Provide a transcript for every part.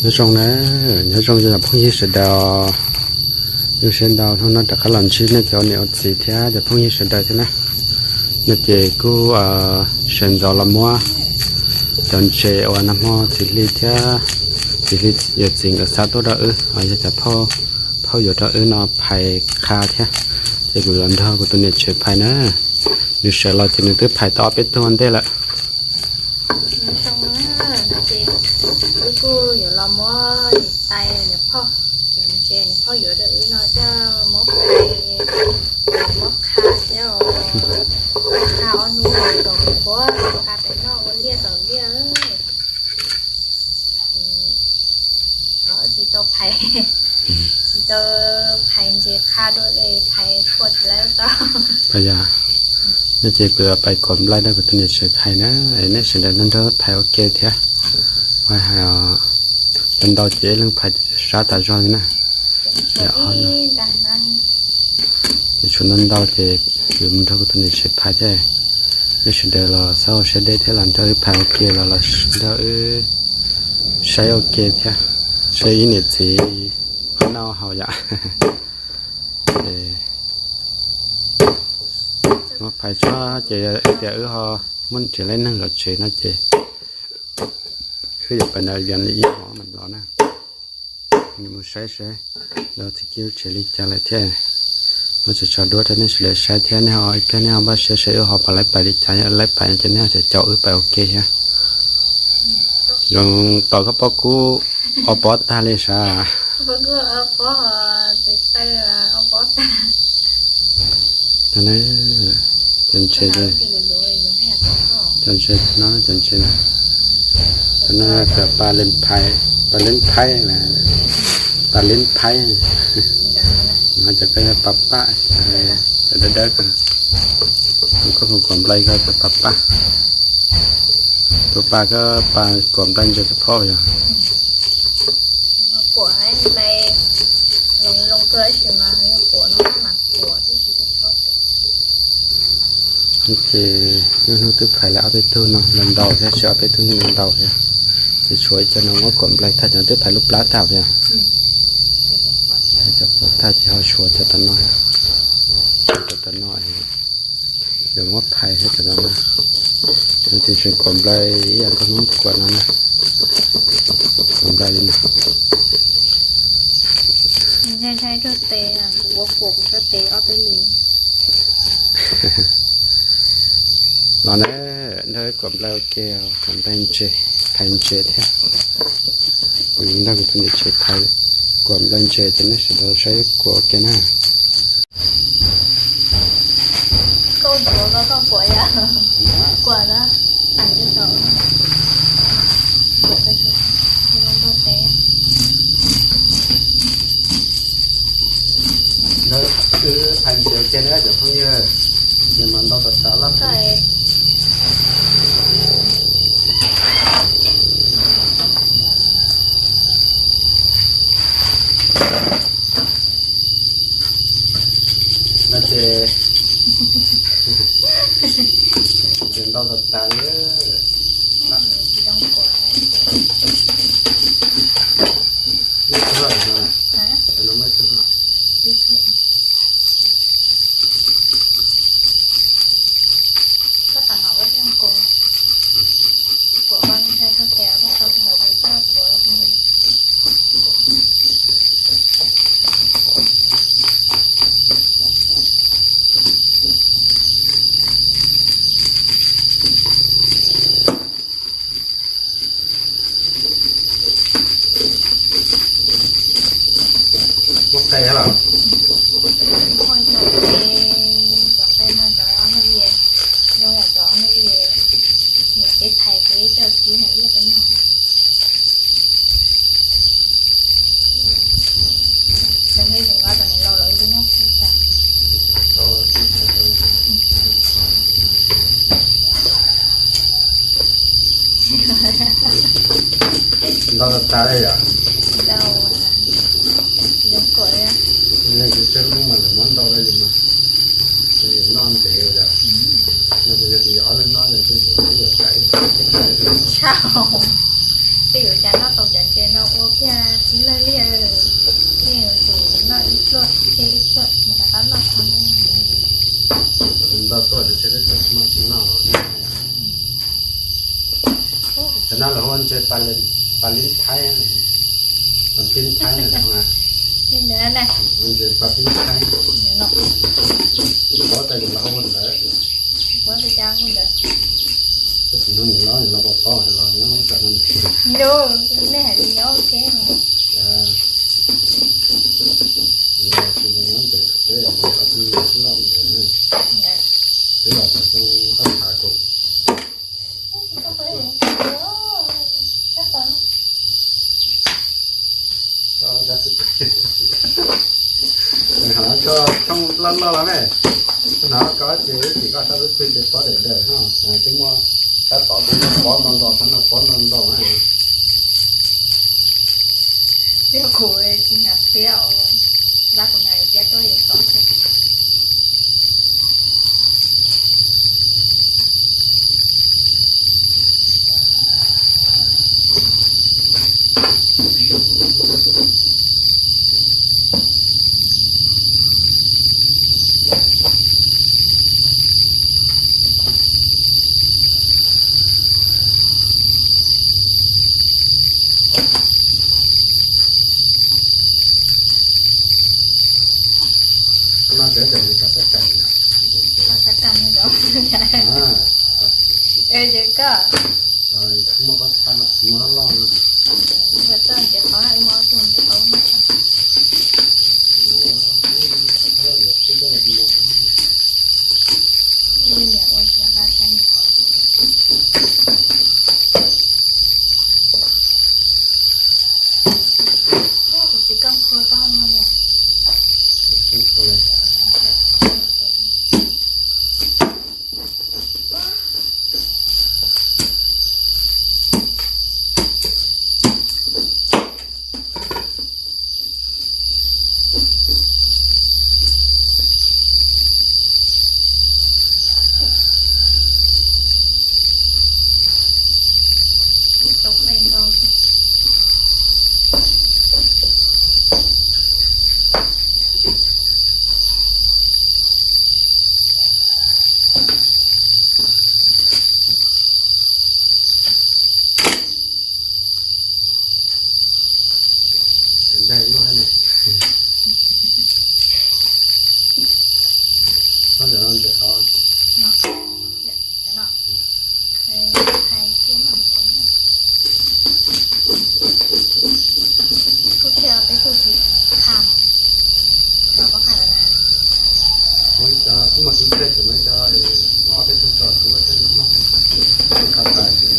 Nyob zoo na, nyob zoo cov phooj ywg sawv daws. Zoo siab ntau hnub no rov qab los ntsib nej cov niam ua txiv thiab cov phooj ywg sawv daws thiab na. No ces kuj sawv ntxov los muab cov ntses uas nag hmo txiv Hli thiab txiv Hli yawm txiv nkawd xa tuaj rau wb, yog cov phauj yuav rau wb no phais qha thiab. Ces kuv los nrog kuv tus niam tsev phais na. Nws sawv los ces nws twb phais tau ob peb tug ua ntej lawm. Nyob zoo na, no ces wb kuj yuav los muab niam tais niam phauj, cov ntses niam phauj yuav rau wb no coj muab phais, muab qha thiab os. Qha ob hnub los kom qhuav qha pem noj ua liaj tom liaj. Tsis tau phais, tsis tau phais ntses qha dua li, phais kua tsis laib tau. Yog, no ces kuv pais kom nplaig rau kuv tus niam tsev phais na, es nej sawv daws nrog nrog phais ua ke thiab. Ua hais ntau ntau ces ib leeg phais sab tas zog li na. Ces tshuav ntau ntau ces kuv mus nrog kuv tus niam tsev phais thiab. Nej sawv daws los xav ua siab deb thiab los nrog wb phais ua ke los los nrog wb saib ua ke thiab, saib ib niam txiv qhov noj haus yom. Ces muab phais tso ces ib tias wb ho muab nrhiav lub neeg zov tsev no ces wb yuav pais nram Vias li ib hmos mam los na. Nws mus saib saib lawv txiv kiv lub tsev li cas lawm thiab. Muab tso tso duab rau nej sawv daws saib thiab, nej ho ib pliag nej ho npaj siab saib wb ho pais laib pais li cas, yog laib pais no ces nej ho caum wb pais ua ke thiab. Zoo tos koj pob kub ob pob tag li sav. Cov ntses, cov ntses no, cov ntses no, cov no cov pas leeb phaib, pas leeb phaib, pas leeb phaib. No cov ko yog pas paj, cov dawb dawb ko. Koj mus kom nplai ko cov pas paj. Tus pas ko pas kom nplai ntses txog phauj yog. Ces lub hnub twb phais lawm ob peb tug no los ntau thiab, tsis ob peb tug yeej ntau thiab. Ces tshuav ib co no muab kom nplai tag, cov twb phais lub plab tag thiab. Cov plab tag ces ho tshuav cov tom no, cov tom no yuav muab phais thiab cov tom no. Ces tseem kom nplai ib yam nkaus hnub kuam no na. Kom nplai li no. Ntshai ntshai tsuag tes, kuv ua kuam kuv tsuag tes ob peb li. Los na, nrog wb kom nplai ua ke, kom nplai ntses, phais ntses thiab. Kuv nrog kuv tus niam tsev phais, kom nplai ntses ces nej sawv daws saib kuam ua ke na. Koj ntsuav ko koj kuam yom? Kuam na, phais ntses tau. Kuam tau, zoo ntau tes. Wb phais ntses ua ke na cov phooj ywg, ces mas ntau tas tas lawm. No ces, ces ntau tas tas li. Muaj ib tug no, no muaj ib tug no. Muaj qe los? Muaj cov qe, cov qe no cov ob nub i, zoo yam cov ob nub i, niam peb phais peb coj kib na ib peb noj. Cov nub i tseem nqa cov niam laus lawv ib peb noj xwb tas. Ntau tas tas li yom? Ntau, zoo kuam li. Nws tsis tsawg hnub mas lawv muab ntau li mas noj ntev yom. Yog tias yog ob leeg noj ces yuav yuav kais. Tshaj. Tej yuav cas noj tau cov ntses no ua kiag tib lawg liaj, nej yuav tsum noj ib pluaj thiab ib pluaj mas rov qab noj tag. Ntau tuaj ces tseg teb chaws tsis muaj tsis noj. Cov no lawv hu ua ntses pas lib Thaib, pas lib Thaib na, ntses pas lib Thaib. Paub tas yus los hu ua ntawd. Tab sis no nws los nws los pom pom los nyob tom no. Nej hais li nyob ua ke. Nws los nws nyob ntev, peb los ntev, peb los tau xyoo ob phav kaum. Ho koj tshooj loj loj los me, hnov koj ces ib chim koj sab lub twg ces pob daim daws no, twb muaj tab tom twb muaj pob ntau ntau, tab no pob ntau ntau na. Tiag kuv tsis hnav tiab os, zab kuv hnav tiab tuaj yuav tau. No ces cov nws cov xab kas no. Xab kas no. Ces koj muaj pob txha, muaj loj loj no. Txog ces qhov ib muaj ob tug ces qhov no. Niam ua tsis qab saib niam. Kuv tsis koj khua tau no. Ntag luaj ne. Koj ntawm no ntawm tod. Kuj thiaj peb tug tsis qha mog. Muaj ib co kuj muaj tub ntxawg ces muaj ib co, muaj ob peb tug tso tub thiab noj, qha tas ces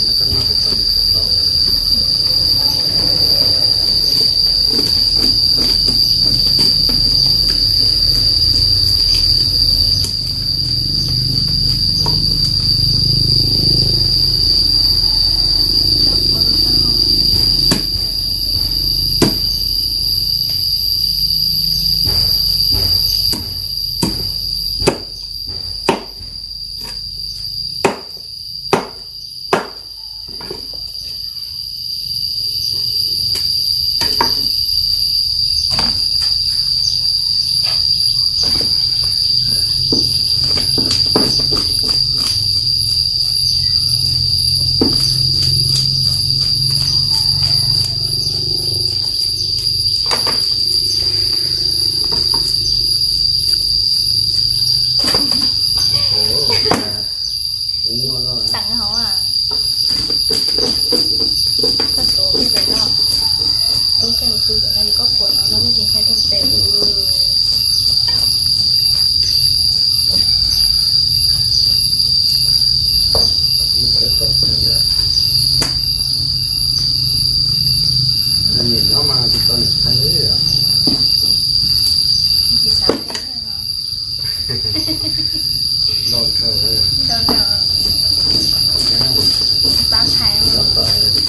no koj noj pes txog ntau. Teem hauv, koj tuav kiag pem no, tuav kiag pem no ces koj khuam no no twb tsis ntshai rooj tes. Niam nyob mas tsis tau niam ntshai li.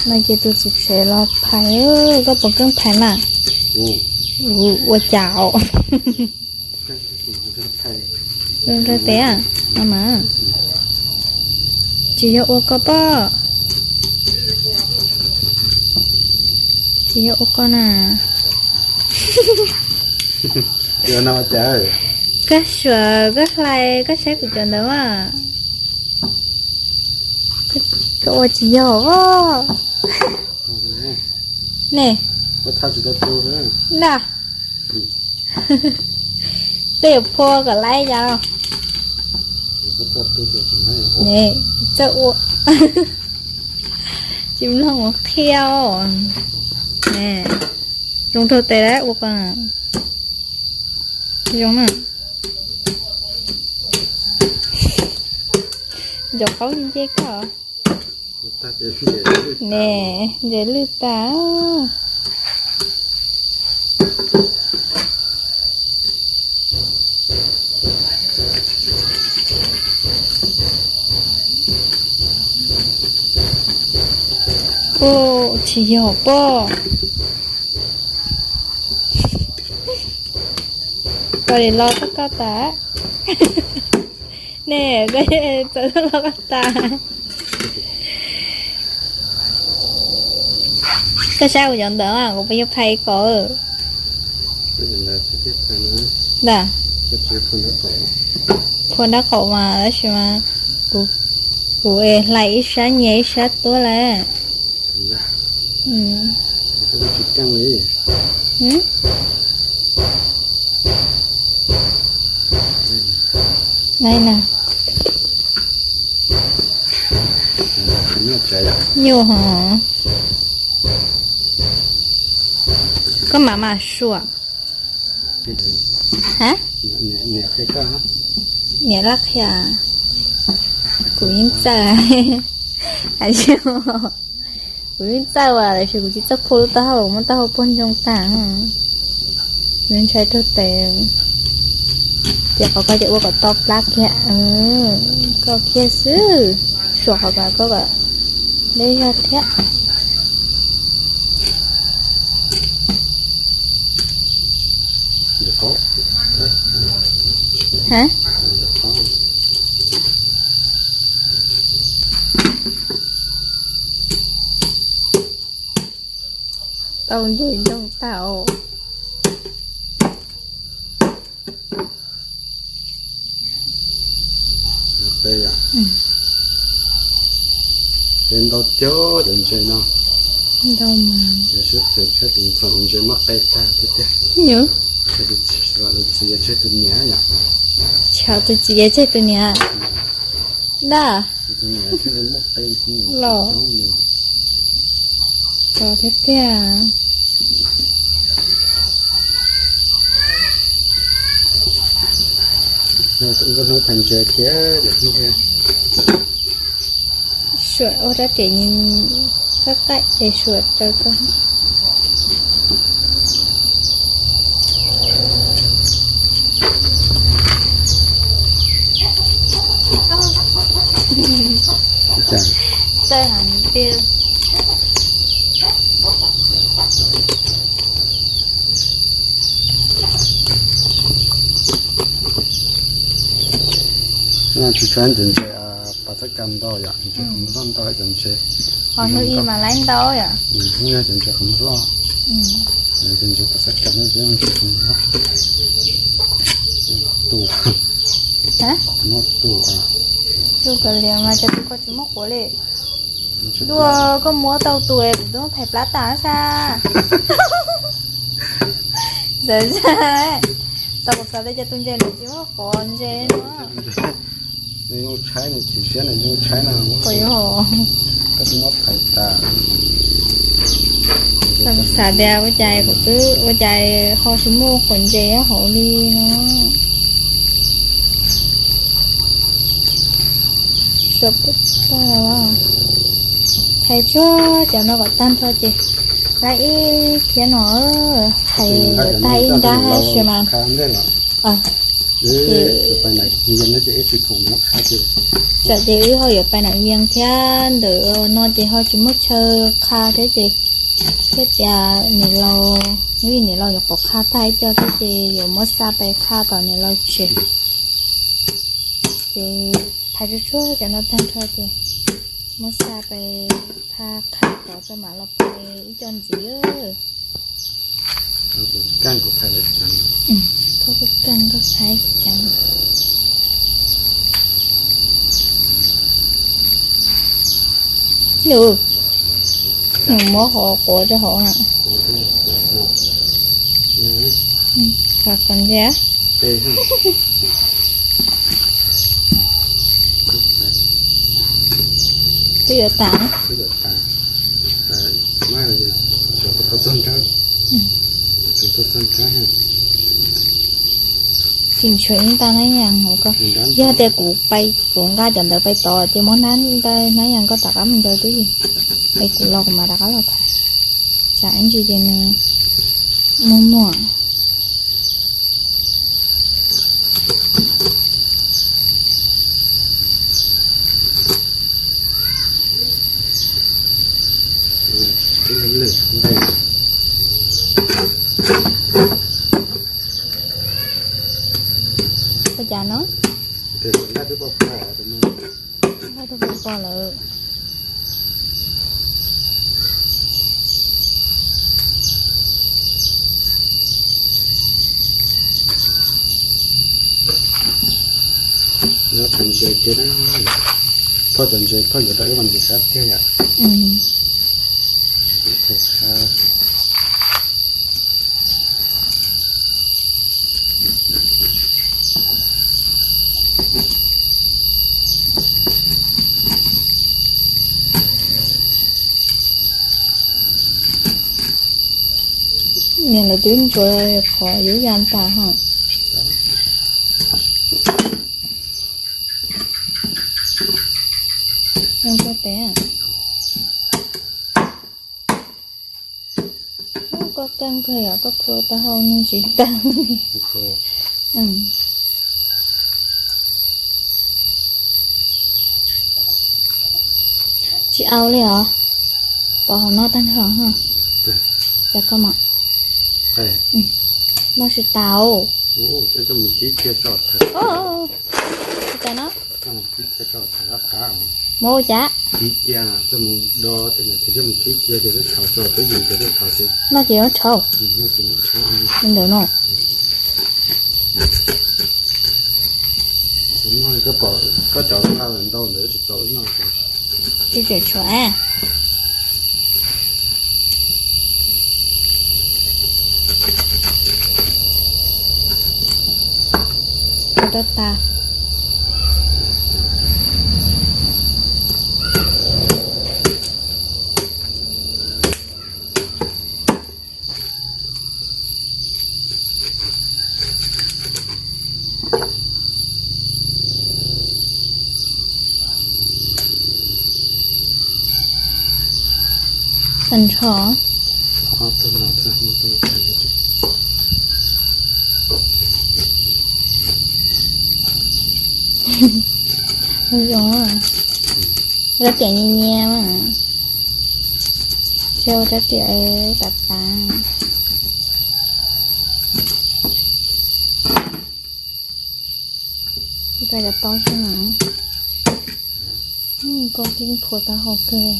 No ces tus txiv tsev los phais, koj puas keej phais mas? Ua cas os? Nrog peb no mas. Tsis yog ua koj pob. Tsis yog ua koj na. Koj suav koj hlais koj saib kuv cov ntawd mas. Koj ua tsis yog os. Ne, na, tej yuav phua kom laib cas los. Ne, txawj ua. Tsis mloog ua qhia. Ne, zoo rau tes lawm ua ko. Zoo na. Ncov qaub nce koj. Ne, ntses lwj tas. Ub, tsis yog pob. Koj li los txog koj tas. Ne, koj txawm los koj tas. Koj saib kuv cov ntawd mas kuv puas yog phais kom. Ntag. Phua nraub qaum mas tab sis mas kuv es hlais ib sab nyias ib sab tuab lawm. Nyuaj hos. Koj mam mam suam. Niam laj qhia. Kuv yeej txawj. Kuv yeej txawj as, tab sis kuv tsis txawj phua lub taub hau, muab taub hau puag ntsoog tag. Kuv ntshai raug tes. Ces qhov ko ces ua kom to plab kiag, koj kiag xwb. Suam qhov ko koj kom deb zog thiab. Tau ntses ntoo tag. Qe ntau cov ntses no. Ntau mas. Sib phem tshaib tus ntxhais ntses muab qe tag thiab tiag. Nyob. Tus txiv tshaib tus niam yom. Tshaib tus txiv tshaib tus niam. Dab. Los. Tso thiab tiag. Nkauj hnub phais ntses thiab. Suam ua rab riam qaib qaib es suam raws koj. Txawj heev tiag. Tsis tshua ntses, pas txhab kas ntau yom, ntses qhov muag loj ntau cov ntses. Qhov hnub ib mas laib ntau yom. Hnub no cov ntses qhov muag loj. Cov ntses pas txhab kas no cov ntses qhov muag loj. Tu, muab tu. Tu kav liam mas cov tus ko tsis muaj quav li. Dua koj muab tau tus es kuv twb muab phais plab tas sas. Txawm tau kuv xav tias cov tus ntses nws tsis muaj quav ntses no. Nws zoo tshaib, nws chim siab nws zoo tshaib no. Quav yuav hos. Koj twb muab phais tas. Tau kuv xav tias ua cas kuv twb ua cas ho tsis muaj quav ntses hauv li no. Suav puag ta los. Phais tsuag cov no kom tag nrho ces laib ib phiab no, phais yuav tag ib nrab tab sis mas. Ces tsam ces wb ho yuav pais nam vias thiab, ntawm no ces ho tsis muaj chaw qha thiab ces thiaj tias niam laus, hnub ib niam laus yuav pov qha tag ib co thiab ces yuav muab xa pais qha tom niam laus tsev. Ces Phais tsuag tsuag cov no tag nrho ces muab xa pais phaj qha tod rau mam los phais ib co ntxiv. Koj kuj keej koj phais ceev. Nws muab qhuav qhuav rau hauv na. Qhuav qhuav ntsia. Twb yuav tas. Tseem tshuav ib nta hnab yas hauv ko. Yog tias kuv pais kuv nqa cov ntawd pais tod ces muab nta hnab yas ko rov qab mus ncaws twb yog. Es kuv los kuv mam rov qab los phais. Tsam ib ntsis ces nws muag muag. Ua cas no? Twb pom lawm. Nyob tau ntses tiag na. Phauj cov ntses phauj yuav tau ib vas ntses sab tiag yom. Niam lawv twb ntsuav qhov yuav ya tas ho. Koj keej kawg yom, koj plhu taub hau nws tsis tag. Tsis au li os. Pov hauv no tag nrho. Cov ko mas noj tsis tau. Tsis tas no. Muab ua cas? Noj ces yuav rhaub li ntawd no. Koj cov ntau ntawd tsis tau noj. Tsis tseem tshuav. Ua rau tas. Tag nrho. Zoo, rab riam nyias nyias mas. Tsis ua rab riam tas tas. Cov paub xwb na. Koj yeej phua taub hau kawg li.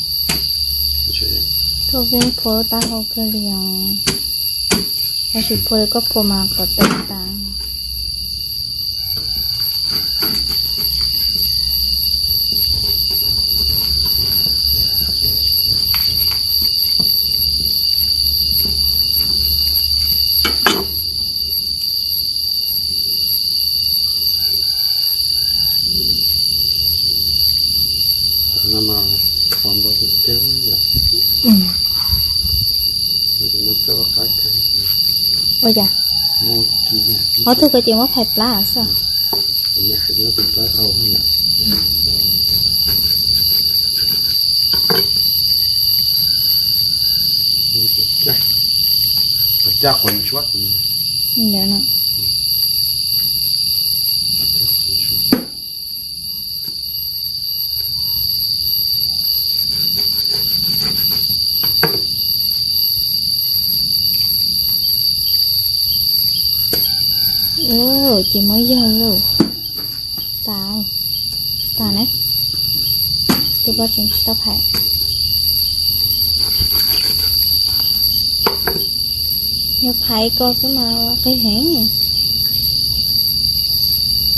Koj yeej phua taub hau kawg li os. Tab sis phua li koj phua mas kom tawm tas. Ua cas? Ob tug ko ces muab phais plab xwb. Ntawd no. Ces muab yawg lauj. Tas, tas Koj tseem tsis tau phais. Yog phais ko xwb mas qis heev.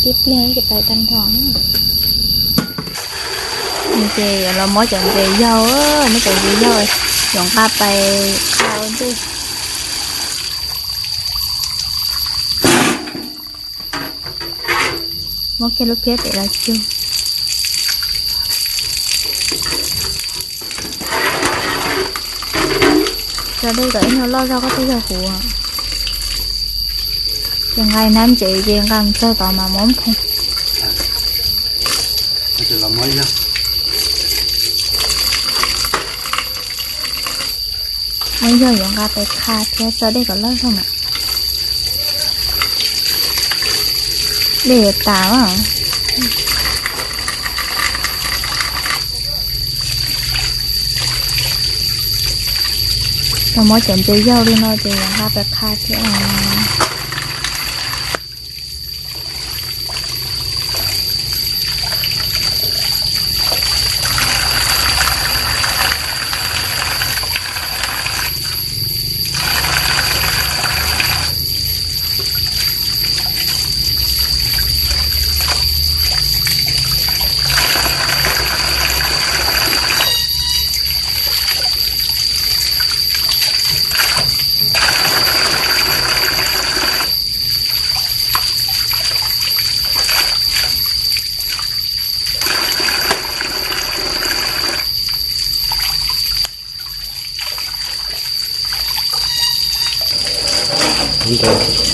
Tib pliag ces pais tag nrho. Ces yuav los muab cov ntses yaug, muab cov ntses yaug, yuav nqa pais qha ua ntej. Muab kiag lub phiab pem los cug. Tso dej kom ib nyuag loj zog koj thiaj yog huv. Ces nqa hnab ntses ces nqa mus txog tod mas muab phoov. Muab yog yuav nqa pais qha thiab tso dej kom loj zog mas. Dej yuav tas. Tau muab cov ntses yaug li no ces yuav nqa pais qha thiab.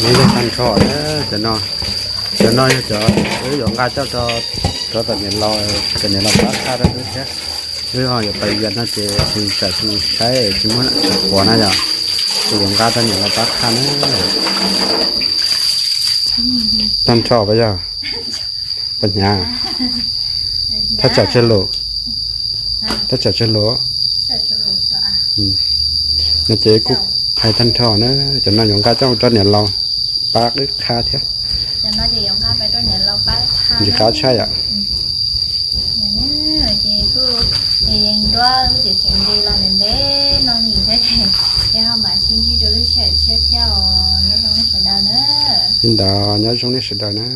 Neb yog tag nrho na, cov no, cov no yog cov wb yuav nqa coj rau tom niam laus, cov niam laus pab qha rau wb thiab. Wb ho yuav pais vias no ces tsis tsam tsis saib tsis muaj qhuav na yom, ces yuav nqa rau niam laus pab qha na. Tag nrho puas yog? Puas hnyav? Thaj tsam tsawg lus? Thaj tsam tsawg lus? No ces kuj hais tag nrho na, cov no yuav nqa coj rau niam laus pab wb qha thiab. Ntsis qab tshaj yom. Li ntawd nyob zoo nej sawv daws na.